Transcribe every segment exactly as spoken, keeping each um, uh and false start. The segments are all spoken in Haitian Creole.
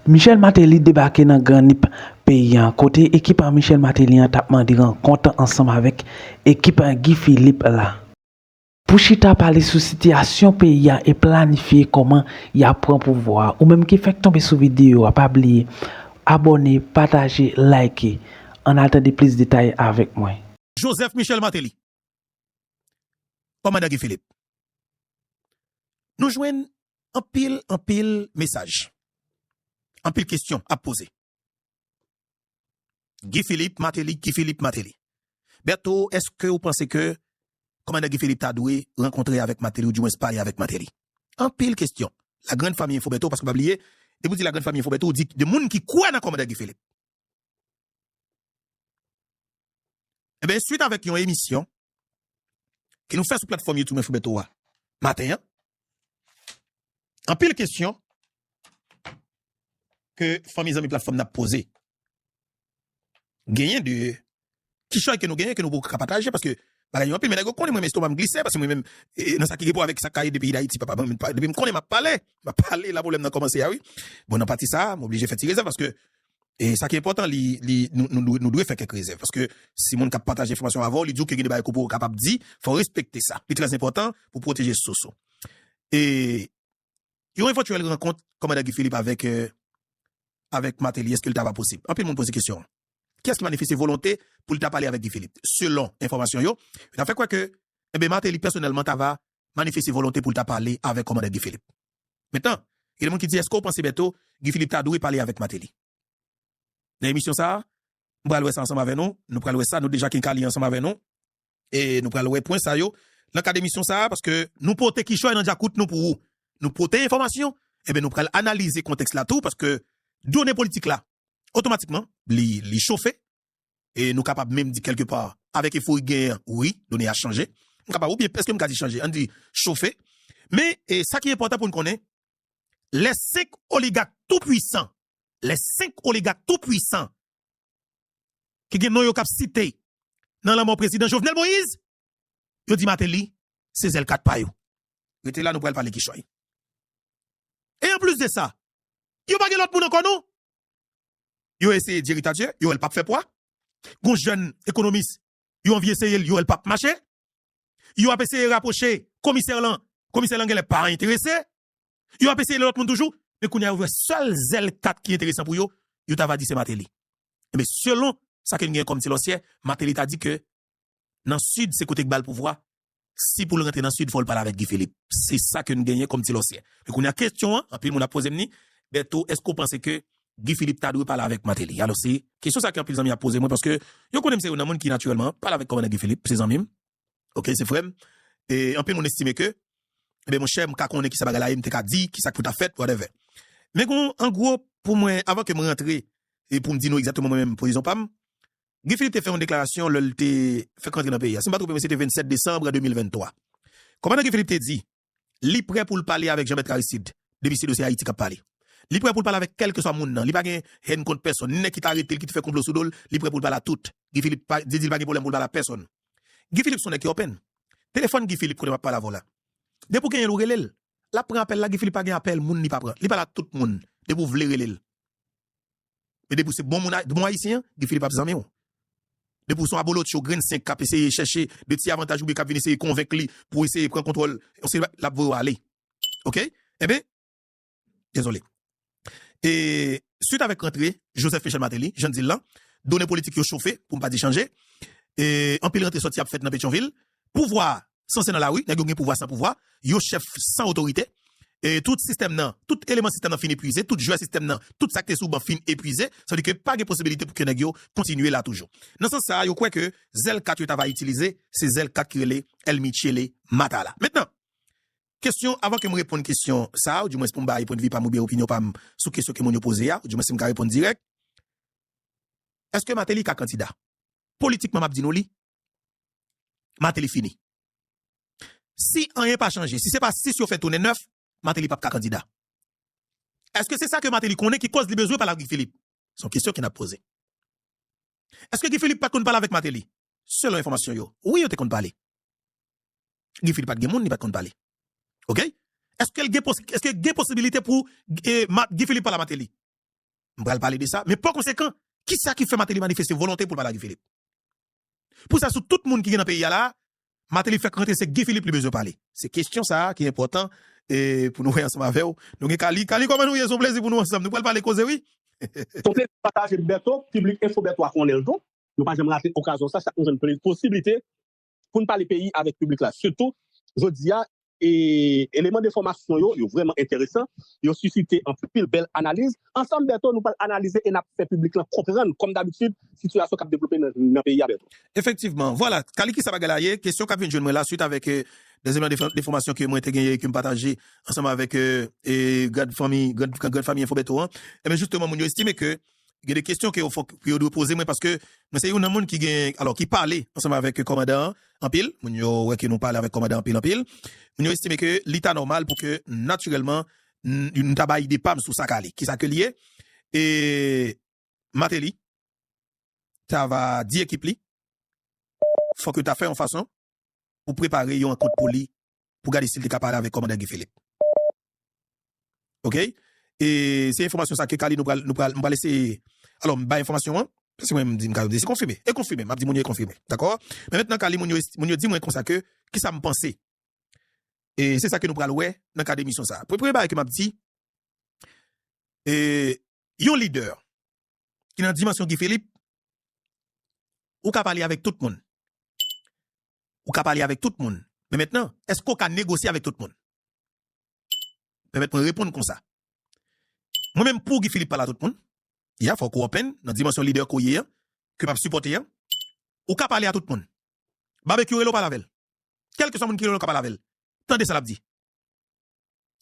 Michel Martelly debake nan Gran Nip peyi a, kote ekip a Michel Martelly an t ap mande rankont ansanm avèk ekip a Guy Philippe la. Pou chita pale sou sitiyasyon peyi a e planifye kòman y ap pran pouvwa a. Ou menm ki fèk tonbe sou videyo a, pa bliye abòne, pataje, like. Ann al tande plis detay avèk mwen. Joseph Michel Martelly, kòmandan Guy Philippe. Nou jwenn anpil, anpil mesaj. Anpil kesyon ap poze. Guy Philippe, Martelly, Guy Philippe, Martelly. Bertho, èske ou panse ke kòmandan Guy Philippe ta dwe rankontre avèk Martelly, oudimwens pale avèk Martelly? Anpil kesyon. Lagrann fanmi Enfo Bertho, paske pa bliye, depi w di Lagrann fanmi Enfo Bertho, ou di de moun ki kwè nan kòmandan Guy Philippe. Ebyen, swit avèk yon emisyon ke nou fè sou platfòm YouTube Enfo Bertho a maten an, anpil kesyon ke fanmi, zanmi platfòm nan ap poze. Genyen de kichòy ke nou genyen, ke nou poko ka pataje, paske bagay yo anpil, men nèg yo konnen mwen menm estoma m glise, paske mwen menm, e, nan sa ki gen pou wè avèk sa k ap pase depi Dayiti, papa, mwen, depi m konnen m ap pale, m ap pale, la pwoblèm nan kòmanse a, wi. Bon, nan pati sa a, m oblije fè ti rezèv, paske e sa ki enpòtan, li, li, nou, nou, dwe, nou dwe fè kèk rezèv. Paske si moun k ap pataje enfòmasyon avè w, li di w ke gen de bagay ke w poko kapab di, fò w respekte sa. Li trè enpòtan pou pwoteje sous ou. E yon evantyèl rankont kòmandan Guy Philippe avèk, euh, avèk Martelly, èske l ta va posib? Anpil moun poze kesyon an. Kiyès ki manifeste volonte pou l ta pale avèk Guy Philippe? Selon enfòmasyon yo, yo ta fè kwè ke, enben, Martelly pèsonèlman ta va manifeste volonte pou l ta pale avèk kòmandan Guy Philippe. Mentnan, gen moun ki di, èske w panse Bertho, Guy Philippe ta dwe pale avèk Martelly? Nan emisyon sa a, m pral wè sa ansanm avè nou, nou pral wè sa, nou deja kenka li ansanm avè nou, e nou pral wè pwen sa yo nan kad emisyon sa a, paske nou pote kichòy nan djakout nou pou ou. Nou pote enfòmasyon, enben nou pral analize kontèks la tou, paske done politik la, otomatikman, li, li chofe, e nou kapab menm di kèlkepa, avèk efori k genyen an, wi, done a chanje. M kapab, oubyen èske m ka di chanje, ann di chofe. Men, e sa ki enpòtan pou n konnen, les cinq oligarques tout puissants, les cinq oligarques tout puissants, ki gen non yo k ap site nan lanmò prezidan Jovenel Moïse, yo di Martelly, se zèl kat pa yo. Rete la, nou pral pale kichòy. E anplis de sa, yo pa gen lòt moun ankò non. Yo eseye Jerry Tardieu, yo wè l p ap fè pwa. Gon jèn ekonomis, yo anvi eseye l, yo wè l p ap mache. Yo ap eseye rapwoche komisè lan, komisè lan genlè pa enterese. Yo ap eseye lòt moun toujou, men kounye a yo wè sèl zèl kat ki enteresan pou yo, yo ta va di se Martelly. Enben, selon sa ke n gen kòm ti lòsyè, Martelly ta di ke nan Sid, se kote k ba l pouvwa. Si pou l rantre nan Sid, fò l pale avèk Guy Philippe. Se sa ke n genyen kòm ti lòsyè. Men kounye a kesyon an, anpil moun ap poze m ni, Bertho, èske w panse ke Guy Philippe ta dwe pale avèk Martelly? Alò, se kesyon sa ke anpil zanmi ap poze mwen, paske yo konnen m se youn nan moun ki natirèlman pale avèk kòmandan Guy Philippe, se zanmi m. Oke, se frè m. E anpil moun estime ke, enben, monchè, m ka konnen kisa bagay la ye, m te ka di, kisa k pou ta fèt, whatever. Men gon, an gwo, pou mwen, avan ke m rantre, e pou m di nou egzakteman mwen menm pozisyon pa m, Guy Philippe te fè yon deklarasyon lè l te fèk rantre nan peyi a. Si m pa twonpe mwen, se te vennsèt desanm de mil venntwa. Kòmandan Guy Philippe te di, li prè pou l pale avèk Jean Bertrand Aristide, depi se dosye Ayiti k ap pale. Li prè pou l pale avèk kèlkeswa moun nan. Li pa gen hèn kont pèsonn. Ni nèg ki ta rete l, ki te fè konplo sou do l, li prè pou l pale a tout. Guy Philippe pa, di, di l pa gen pwoblèm pou l pale a pèsonn. Guy Philippe se yon nèg ki open. Telefòn Guy Philippe kote m ap pale avè w la. Depi w genyen l, ou rele l. L ap pran apèl la, Guy Philippe pa gen apèl moun li pa pran. Li pale a tout moun. Depi w vle rele l. Men depi w se bon moun, bon ayisyen, Guy Philippe ap zanmi w. Depi w se yon abolotcho, grenn senk k ap eseye chèche de ti avantaj oubyen k ap vin eseye konvenk li pou eseye pran kontwòl, yon seri, l ap voye w ale. Oke? Enben, dezole. E swit avèk rantre Joseph Michel Martelly, jan n di l lan, done politik yo chofe, pou m pa di chanje. E anpil rantre sòti ap fèt nan Petyonvil. Pouvwa a sanse nan lari, nèg yo gen pouvwa san pouvwa, yo chèf san otorite. E tout sistèm nan, tout eleman sistèm nan fin epuize, tout jwè sistèm nan, tout sa k te sou ban fin epuize, sa vle di ke pa gen posibilite pou ke nèg yo kontinye la toujou. Nan sans sa a, yo kwè ke zèl kat yo ta va itilize, se zèl kat ki rele El Michele Matala. Mentnan, kesyon, avan ke m reponn kesyon sa a, oudimwens pou m bay pwennvi pa m oubyen opinyon pa m sou kesyon ke moun yo poze a, oudimwens si m ka reponn dirèk, èske Martelly ka kandida? Politikman, m ap di nou li, Martelly fini. Si anyen pa chanje, si se pa sis yo fè tounen nèf, Martelly p ap ka kandida. Èske se sa ke Martelly konnen ki kòz li bezwen pale ak Guy Philippe? Se yon kesyon ke n ap poze. Èske Guy Philippe pa t konn pale avèk Martelly? Selon enfòmasyon yo, wi, yo te konn pale. Guy Philippe pa t gen moun, li pa t konn pale. Oke? Èske l gen pos-, èske gen posibilite pou, e, Ma-, Guy Philippe pale a Martelly? M pral pale de sa. Men pa konsekan, kisa ki fè Martelly manifeste volonte pou l pale a Guy Philippe? Pou sa, sou tout moun ki gen nan peyi a la, Martelly fèk rantre, se Guy Philippe li bezwen pale. Se kesyon sa a ki enpòtan e pou nou wè ansanm avè w. Nou gen Kali. Kali, kòman nou ye? Se yon plezi pou nou ansanm. Nou pral pale koze, wi. Se yon plezi pataje, Berto. Piblik Enfo Berto a konnen l tou. Nou pa janm rate okazyon sa. Chak nou jwenn plezi posiblite pou n pale peyi avèk piblik la. Sitou, jodi a, e, eleman de enfòmasyon yo, yo vrèman enteresan. Yo sisite anpil bèl analiz. Ansanm, Berto, nou pral analize e n ap fè piblik lan konprann, kòm dabitid, sitiyasyon k ap devlope nan, nan peyi a, Berto. Efektivman. Vwala, Kali, kisa bagay la ye? Kesyon k ap vin jwenn mwen la, swit avèk, e, dèz eleman de, de enfòmasyon ke mwen te genyen e ke m pataje ansanm avèk, e, e, grand fanmi, grand, grand fanmi Enfo Berto an. Ebyen, jisteman, moun yo estime ke gen de kesyon ke yo fòk, ke yo dwe poze mwen, paske mwen se youn nan moun ki gen, alò, ki pale ansanm avèk kòmandan an anpil. Moun yo wè ke nou pale avèk kòmandan anpil, anpil. Moun yo estime ke li ta nòmal pou ke, natirèlman, n-, nou ta bay ide pa m sou sa k ale. Kisa ke li ye? E Martelly ta va di ekip li, fòk yo ta fè yon fason pou prepare yon rankont pou li, pou gade si l te ka pale avèk kòmandan Guy Philippe. Oke? E se enfòmasyon sa ke Kali nou pral, nou pral, m pral eseye. Alò, m bay enfòmasyon an, paske mwen, m di, m ka di se konfime. E konfime, m ap di moun yo e konfime. Dakò? Men mentnan, Kali, moun yo, moun yo di mwen konsa ke, kisa m panse? E se sa ke nou pral wè nan kad emisyon sa a. Pre-, premye bagay ke m ap di, e, yon lidè ki nan dimansyon Guy Philippe, ou ka pale avèk tout moun. Ou ka pale avèk tout moun. Men mentnan, èske w ka negosye avèk tout moun? Pèmèt mwen reponn konsa. Mwen menm, pou Guy Philippe pale a tout moun, ya, fòk ou open nan dimansyon lidè ke w ye an, ke m ap sipòte an. Ou ka pale a tout moun. Babekyou, rele w, pale avè l. Kèlkeswa moun ki rele w, ou ka pale avè l. Tande sa l ap di.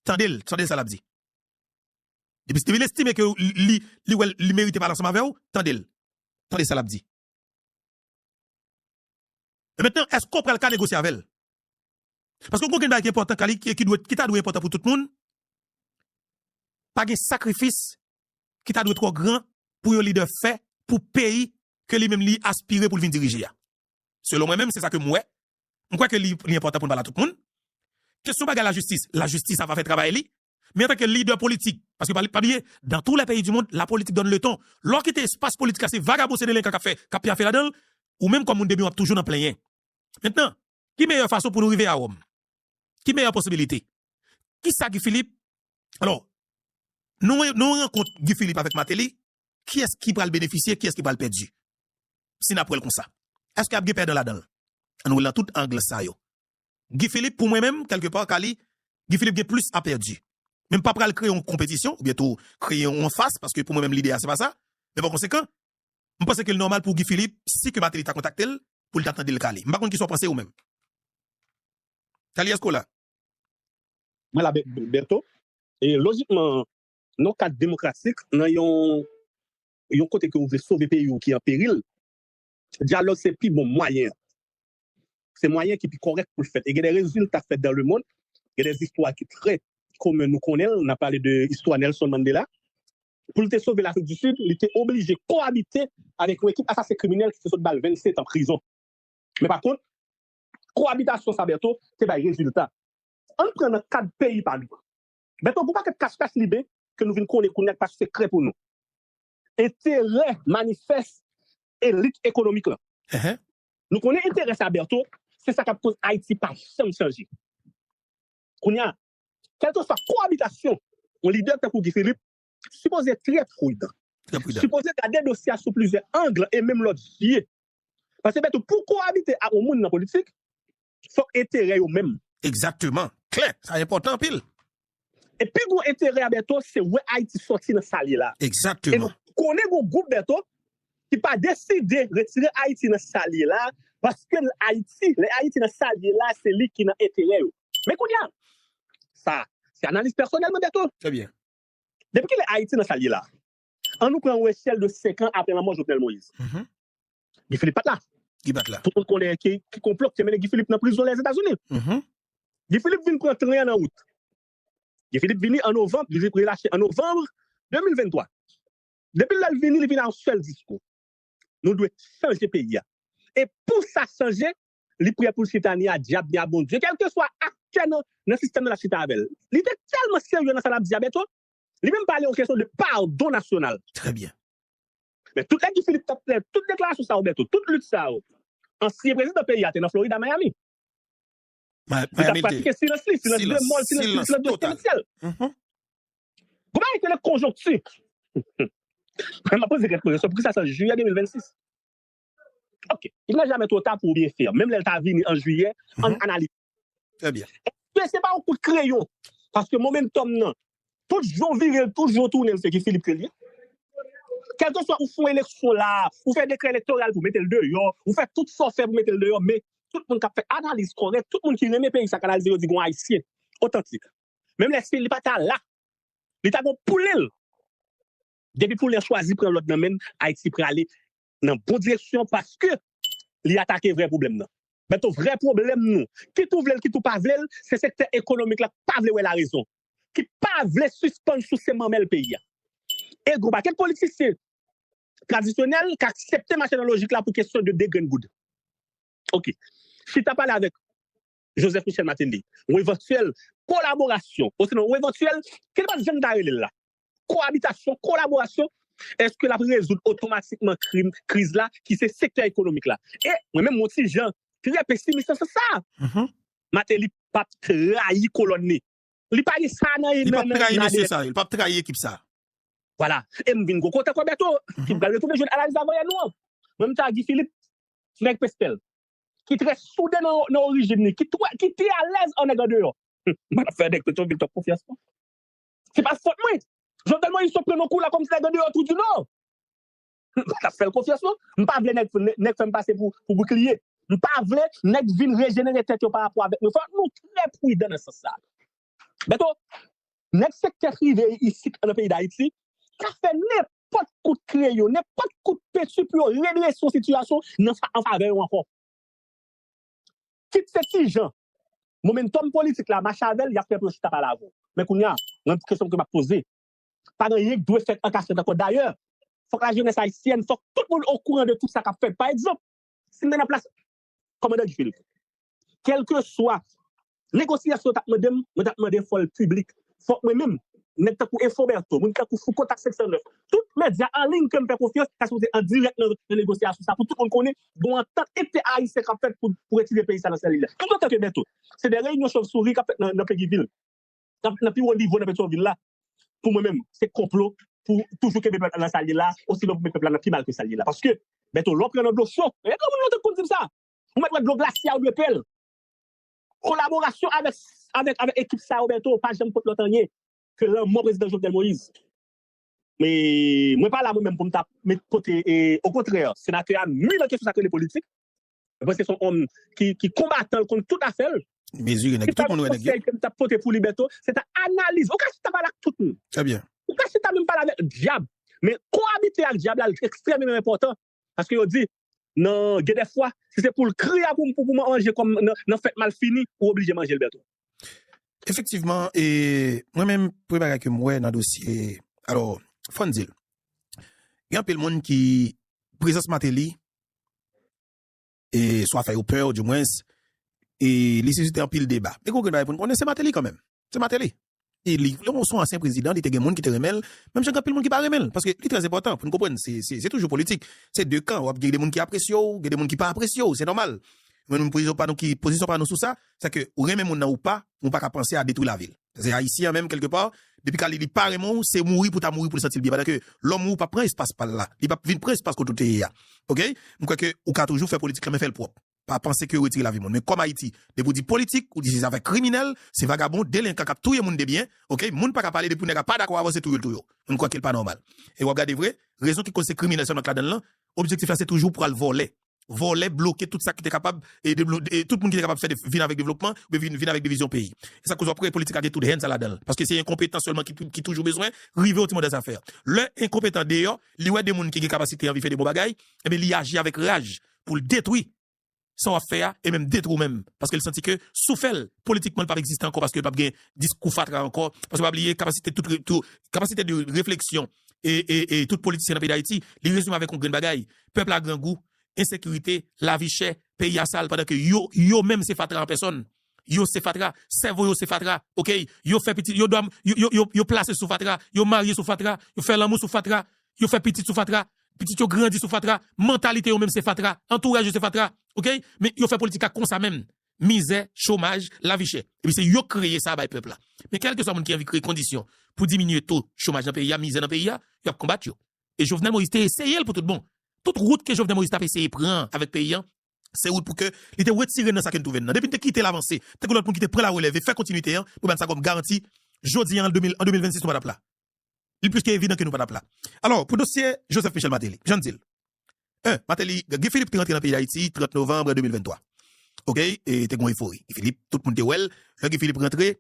Tande l, tande sa l ap di. Depi, depi l estime ke li, li wè l, li merite pale ansanm avè w, tande l. Tande sa l ap di. E mentnan, èske w pral ka negosye avè l? Paske gen yon bagay ki enpòtan, Kali, ki, ki dwe, ki ta dwe enpòtan pou tout moun. Pa gen sakrifis ki ta dwe twò gran pou yon lidè fè pou peyi ke li menm li aspire pou l vin dirije a. Selon mwen menm, se sa ke m wè. M kwè ke li, li enpòtan pou n pale a tout moun. Kesyon bagay lajistis, lajistis ap fè travay li. Men antanke lidè politik, paske pa, pa bliye, dans tous les pays du monde, la politique donne le ton. Lè w kite espas politik la, se vagabon, se delenkan k ap fè, k ap pyafe ladan l, ou menm kòm moun de byen, w ap toujou nan plenyen. Mentnan, ki meyè fason pou nou rive a Wòm? Ki meyè posibilite? Kisa Guy Philippe? Alò, nou, nou rankont Guy Philippe avèk Martelly, kiyès ki pral benefisye, kiyès ki pral pèdi? Si n ap wè l konsa. Èske ap gen pèdan ladan l? Ann wè l nan tout ang sa yo. Guy Philippe, pou mwen menm, kèlkepa, Kali, Guy Philippe gen plis a pèdi. Men m pa pral kreye yon konpetisyon, oubyen tou kreye yon anfas, paske pou mwen menm, lide a, se pa sa. Men pa konsekan, m panse ke l nòmal pou Guy Philippe, si ke Martelly ta kontakte l, pou l ta tande l, Kali. M pa konn kisa w panse ou menm. Kali, èske w la? Mwen la, Be-, Be-, Berto. E lojikman, nan yon kad demokratik, nan yon, yon kote ke ou vle sove peyi w ki an peril, dyalòg se pi bon mwayen an. Se mwayen ki pi kòrèk pou l fèt. E gen de rezilta fèt dans le monde, gen de zistwa ki trè komen, nou konnen l, n ap pale de istwa Nelson Mandela, pou l te sove Lafrik di Sid, li te oblije kowabite avèk yon ekip asasen kriminèl ki te sot ba l vennsenk an prizon. Men pa kont, kowabitasyon sa, Berto, te bay rezilta. Ann pran nan kad peyi pa nou. Berto, gon pakèt kachkach liben ke nou vin konnen kounye a ki pa sekrè pou nou. Enterè manifès elit ekonomik lan. Ehe. Nou konnen enterè sa, Berto, se sa k ap koz Ayiti pa janm chanje. Kounye a, kèlkeswa kowabitasyon yon lidè tankou Guy Philippe, sipoze trè pridan. Trè pridan. Sipoze gade dosye a sou plizyè ang e menm lòt je. Paske, Berto, pou kowabite ak yon moun nan politik, fòk enterè yo menm. Egzakteman. Klè. Sa enpòtan anpil. E pi gwo enterè a, Berto, se wè Ayiti sòti nan sa l ye la. Egzakteman. E nou konnen gon gwoup, Berto, ki pa deside retire Ayiti nan sa l ye la, paske Ayiti, lè Ayiti nan sa l ye la, se li ki nan enterè yo. Men kounye a, sa, se analiz pèsonèl mwen, Berto. Trè byen. Depi kilè Ayiti nan sa l ye la? Ann nou pran yon echèl de senk an apre lanmò Jovenel Moïse. Mhm. Guy Philippe pa t la. Guy pa t la. Tout moun konnen ki, ki konplo ki te mennen Guy Philippe nan prizon Lèzetazini. Mhm. Guy Philippe vin pran tren an nan wout. Guy Philippe vini an novanm, li vin relache an novanm de mil venntwa. Depi lè l vini, li vin a yon sèl diskou. Nou dwe chanje peyi a. E pou sa chanje, li prè pou l chita ni a dyab, ni a Bondye. Kèlkeswa aktè nan, nan sistèm nan, l ap chita avè l. Li te tèlman serye nan sa l ap di a, Berto, Li menm pale yon kesyon de padon nasyonal. Trè byen. Men tout lè Guy Philippe t ap fè tout deklarasyon sa yo, Bèto, tout lit sa yo, ansyen prezidan peyi a te nan Florida, Miami. Li t ap pratike silans li, silans de mò, silans de silans de silans. Gon bagay ki rele konjonkti. Mwen m ap poze kèk kesyon, poukisa se an jiyè de mil vennsis? Ok, il n'est jamais trop tard pour bien faire. Menm lè l ta vini an jiyè, ann analize. Trè byen. Èske se pa yon kout kreyon? Paske momentum nan, tout jan w vire l, tout jan w tounen l, se Guy Philippe ke l ye. Kèlkeswa ou fè yon eleksyon la, ou fè dekrè elektoral pou mete l deyò, ou fè tout sa w fè pou mete l deyò, men tout moun k ap fè analiz kòrèk, tout moun ki renmen peyi sa k analize, yo di gon Ayisyen otantik. Menm lè si li pa ta la, li ta gon poule l. Depi poule an chwazi pran lòd nan men l, Ayiti prale nan bon direksyon paske li atake vrè pwoblèm nan. Bèto, vrè pwoblèm nou, kit ou vle l, kit ou pa vle l, se sektè ekonomik la k pa vle wè larezon, ki pa vle sispann souse manmèl peyi a. E gon pakèt politisyen tradisyonèl k aksepte mache nan lojik la pou kesyon de de grenn goud. Ok. Chita pale avèk Joseph Michel Martelly, yon evantyèl kolaborasyon, osinon yon evantyèl, ki pa t janm ta rele l la, koabitasyon, kolaborasyon, èske l ap rezoud otomatikman krim, kriz la, ki se sektè ekonomik la? E mwen menm, mwen ti jan trè pesimis nan sans sa. Martelly p ap trayi kolòn li. Li pa gen sa nan Li p ap trayi mesye sa yo, li p ap trayi ekip sa. Vwala. E m vin gwo kontan kwè Bèto, ki pral retounen jwenn analiz avantyè nou an. Mwen, m ta Guy Philippe, nèg Pestèl, ki trè soude nan, nan orijin li, ki, trè, ki te alèz an nèg andeyò. M pa t ap fè nèg Petyonvil twòp konfyans, non. Se pa fòt mwen. Jovenel Moïse sot pran nan kou la kòmsi nèg andeyò tou di non. M pa t ap fè l konfyans, non. M pa vle nèg, nèg fè m pase pou, pou boukliye. M pa vle nèg vin rejenere tèt yo pa rapò avèk mwen. Fòk nou trè pridan nan sans sa. Bèto, nèg sektè prive isit nan peyi Dayiti ka fè nenpòt kout kreyon, nenpòt kout penti pou yo redrese yon sitiyasyon nan fa, an favè yo ankò. Kit se kijan, momentum politik la mache avè l, y ap fè pou yo chita pale avè w. Men kounye a, mwen kesyon ke m ap poze, pa gen anyen k dwe fèt an kachèt ankò. Dayè, fòk lajenès ayisyèn, fòk tout moun okouran de tout sa k ap fèt. Pa egzanp, si m te nan plas kòmandan Guy Philippe, kèlkeswa negosyasyon yo t ap mande m, mwen t ap mande fò l piblik. Fòk mwen menm, nèg tankou Info Bertho, moun tankou Fouco, Contact senk san nèf, tout medya an liy ke m fè konfyans ta sipoze an dirèk nan, nan negosyasyon sa pou tout moun konnen gon antant entè-ayisyen k ap fèt pou, pou retire peyi sa nan sèl li la. Toutotan ke Bertho, se de reyinyon chòvsouri k ap fèt nan, nan Petyonvil, nan, nan pi wo nivo nan Petyonvil la, pou mwen menm, se konplo pou toujou kenbe pèp la nan sa l ye la, osinon pou met pèp la nan pi mal ke sa l ye la. Paske, Bertho, lè w pran nan dlo cho, e gen moun lontan k konn di m sa, ou mèt wè dlo glasye a, ou dwe pè l. Kolaborasyon avèk, avèk, avèk ekip sa yo, Bertho, pa janm pot lòt anyen ke lanmò prezidan Jovenel Moïse. Men, mwen pa la mwen menm pou m ta met pote, e, okontrè, senatè a nui nan kesyon sa k rele politik. Mwen panse se yon òm ki, ki konbatan, l konn tout afè l. Mezire nèg, tout moun wè nèg yo. Konsèy ke m t ap pote pou li, Bertho, se ta analize. Ou ka chita pale ak tout moun. Trè byen. Ou ka chita menm pale avèk dyab. Men koabite ak dyab la, li ekstrèmeman enpòtan. Paske yo di, nan, gen dèfwa, si se pou l kri a pou, pou, pou manje kòm nan, nan fèt malfini, ou oblije manje l, Bertho. Efektivman, e mwen menm, premye bagay ke m wè nan dosye, alò, fò n di l, gen anpil moun ki, prezans Martelly, e swa fè yo pè, dimwens, e li sisite anpil deba. Men gon grenn bagay pou n konnen, se Martelly kanmenm. Se Martelly. E li, se yon ansyen prezidan, li te gen moun ki te renmen l, menm jan gen anpil moun ki pa renmen l, paske li trè enpòtan pou n konprann, se, se, se toujou politik. Se de kan, w ap gen de moun ki apresye w, gen de moun ki pa apresye w, se nòmal. Men nou, pozisyon pa nou ki, pozisyon pa nou sou sa, se ke ou renmen moun nan ou pa, ou pa ka panse a detwi lavi l. Se Ayisyen an menm, kèlkepa, depi ka li, li pa renmen w, se mouri pou ta mouri pou l santi l byen. Pandan ke lòm ou p ap pran espas pa l la, li p ap vin pran espas kote w te ye a. Oke? M kwè ke ou ka toujou fè politik lan, men fè l pwòp. Pa panse ke yo retire lavi moun. Men kòm Ayiti, depi w di politik, ou di se zafè kriminèl, se vagabon, delenkan k ap touye moun de byen, oke? Moun pa ka pale depi nèg la pa dakò avanse touye l touye w. M kwè ke l pa nòmal. E w ap gade vre, rezon ki koz se kriminèl sèlman k ladan l lan, objektif la se toujou pou al vòlè. Vòlè, bloke tout sa ki te kapab, e deblo-, e tout moun ki te kapab fè de, vin avèk devlopman, oubyen vin, vin avèk divizyon peyi. E sa koz w ap wè politik la gen tout hèn sa ladan l. Paske se enkonpetan sèlman ki, ki toujou bezwen rive yon ti mòde zafè. Lè enkonpetan deyò, li wè de moun ki gen kapasite anvi fè de bon bagay, ebyen li aji avèk raj pou l detwi sa w ap fè a, e menm detwi w menm. Paske l santi ke si w fè l, politikman, l p ap egziste ankò, paske l p ap gen diskou fatra ankò. Paske pa bliye, kapasite tout re-, tout, kapasite de refleksyon e, e, e tout politisyen nan peyi Dayiti, li rezime avèk yon grenn bagay. Pèp la grangou, ensekirite, lavi chè, peyi a sal, pandan ke yo, yo menm se fatra an pèsòn. yo se fatra, sèvo yo se fatra, oke? Yo fè pitit, yo dòm, yo, yo, yo, yo plase sou fatra, yo marye sou fatra, yo fè lanmou sou fatra, yo fè pitit sou fatra, pitit yo grandi sou fatra, mantalite yo menm se fatra, antouraj yo se fatra, oke? Men yo fè politik la konsa menm. Mizè, chomaj, lavi chè. Epi se yo k kreye sa bay pèp la. Men kèlkeswa moun ki anvi kreye kondisyon pou diminye to chomaj nan peyi a, mizè nan peyi a, y ap konbat yo. E Jovenel Moïse te eseye l pou tout bon. Tout wout ke Jovenel Moïse t ap eseye pran avèk peyi an, se wout pou ke li te retire n nan sa ke n twouve n nan. Depi n te kite l avanse, tankou lòt moun ki te pran larelèv e fè kontinite an, nou ba n sa kòm garanti, jodi a, an de mil, an de mil vennsis, nou pa t ap la. Li plis ke evidan ke nou pa t ap la. Alò, pou dosye Joseph Michel Martelly, jan n di l, en, Martelly, Guy Philippe te rantre nan peyi Dayiti trant novanm de mil venntwa. Oke, e te gen yon efori. Guy Philippe, tout moun te wè l. Lè Guy Philippe rantre,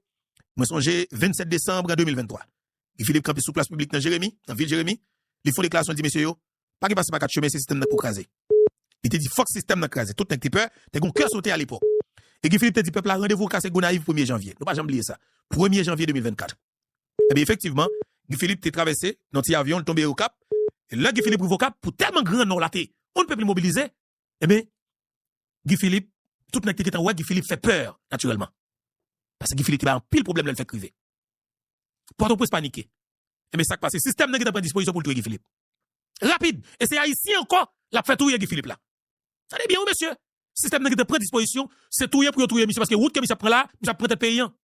mwen sonje vennsèt desanm de mil venntwa. Guy Philippe kanpe sou plas piblik nan Jeremi, nan vil Jeremi. Li fè yon deklarasyon, li di, mesye yo, pa gen pase pa kat chemen, se sistèm nan k pou kraze. Li te di, fòk sistèm nan kraze. Tout nèg te pè, te gen yon kè sote alepòk. E Guy Philippe te di pèp la, randevou kase Gonayiv premye janvye. Nou pa janm bliye sa. Premye janvye de mil vennkat. Ebyen, efektivman, Guy Philippe te travèse nan ti avyon, li tonbe Okap. E lè Guy Philippe rive Okap, pou tèlman Gran Nò la te on ne peut plus mobilize, ebyen, Guy Philippe, tout nèg te gentan wè Guy Philippe fè pè, natirèlman. Paske Guy Philippe te bay anpil pwoblèm lè l fèk rive. Pòtoprens panike. Ebyen, sa k pase? Sistèm nan gentan pran dispozisyon pou l touye Guy Philippe. Rapid. E se Ayisyen ankò l ap fè touye Guy Philippe la. Tande byen, wi, mesye. Sistèm nan gentan pran dispozisyon, se touye pou yo touye misye, paske wout ke misye ap pran la, misye ap pran tèt peyi an.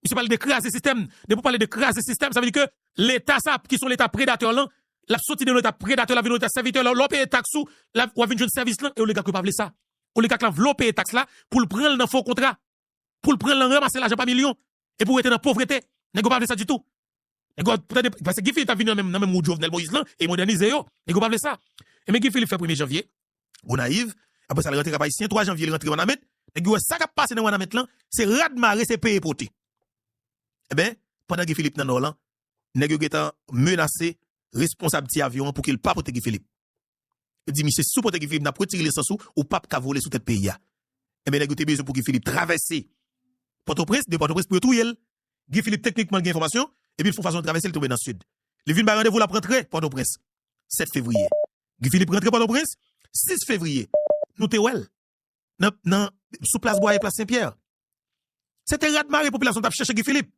Misye pale de kraze sistèm. Depi w pale de kraze sistèm, sa vle di ke Leta sa, ki se yon Leta predatè lan, l ap soti de yon Leta predatè, l ap vin yon Leta sèvitè. Lè, lè w peye taks ou, l ap, w ap vin jwenn sèvis lan, e oligak yo pa vle sa. Oligak la vle w peye taks la pou l pran l nan fo kontra, pou l pran l nan ranmase lajan pa milyon, e pou w rete nan povrete. Nèg yo pa vle sa ditou. Nèg yo, tande, paske Guy Philippe t ap vini nan menm, nan menm wout Jovenel Moïse lan, e modènize yo. Nèg yo pa vle sa. Ebyen, Guy Philippe fè premye janvye, Gonayiv, apre sa, l rantre Kap Ayisyen, twa janvye, li rantre Wanament. Nèg yo wè sa k ap pase nan Wanament lan, se rad mare, se peye pote. Ebyen, pandan Guy Philippe nan Nò lan, nèg yo gentan menase responsab ti avyon an pou ke l pa pote Guy Philippe. Yo di, misye, si w pote Guy Philippe, n ap retire lisans ou, ou p ap ka vole sou tèt peyi a. Ebyen, nèg yo te bezwen pou Guy Philippe travèse Pòtoprens, de Pòtoprens pou yo touye l. Guy Philippe, teknikman, l gen enfòmasyon, epi l fè yon fason l travèse, l tonbe nan sid. Li vin bay randevou, l ap rantre Pòtoprens, sèt fevriye. Guy Philippe rantre Pòtoprens, sis fevriye. Nou te wè l nan, nan, sou plas Bwaye, plas Senpyè. Se te rad mare, popilasyon t ap chèche Guy Philippe.